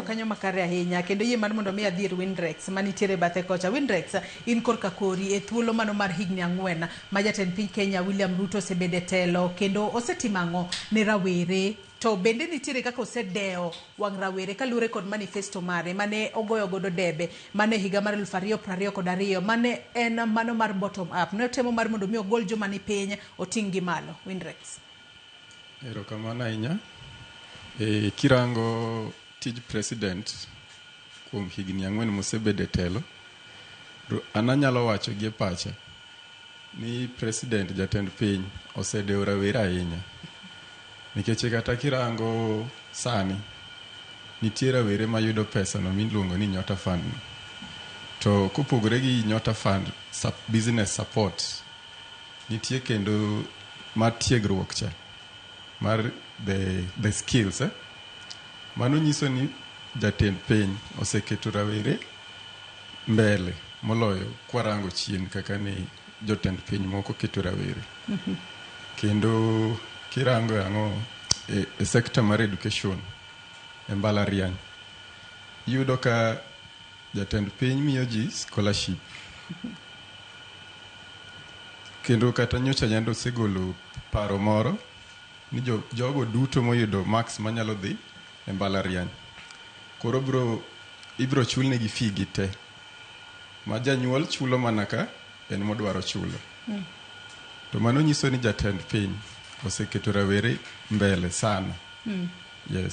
kanyo makare ahinya kendo yie mar mondo mi adhi ir Winrex manitiere bathe kocha. Winrex, in korka kori e thuolo mano mar higni 4 ma jatend piny Kenya William Ruto osebedo e telo kendo osetimo ang'o ne rawere, to bende nitiere kaka osedewo wang' rawere kaluwore kod manifesto mare mane ogoyo godo debe mane higa mar 2022 mane en mano mar bottom up ne otemo mar mondo mi ogol joma ni piny oting' gi malo. Winrex. Erokamano ahinya. Kirango tij president kuom higni 4 mosebedo e telo, an anyalo wacho gi e pacha ni president, jatend piny, osedewo rawere ahinya. Nikech kata kirango sani, nitie rawere mayudo pesa no miluongo ni Nyota Fund no. To kopogore gi Nyota Fund business support, nitie kendo mar tiegruok cha mar the skills, eh? Mano nyiso ni jatend piny oseketo rawere mbele moloyo kwarango chien kaka ni jotend piny moko keto rawere. Kendo kirango ang'o e sector mar education e mbalariany, iyudo ka jatend piny miyo ji scholarship. Kendo kata nyocha nyando osegolo paro moro ni jogo duto moyudo marks manyalo dhi e mbalariany koro ibro chulnegi fee gi te ma janyuol chulo mana ka en modwaro chulo. To mano nyiso ni jatend piny oseketo rawere mbele sana. Yes.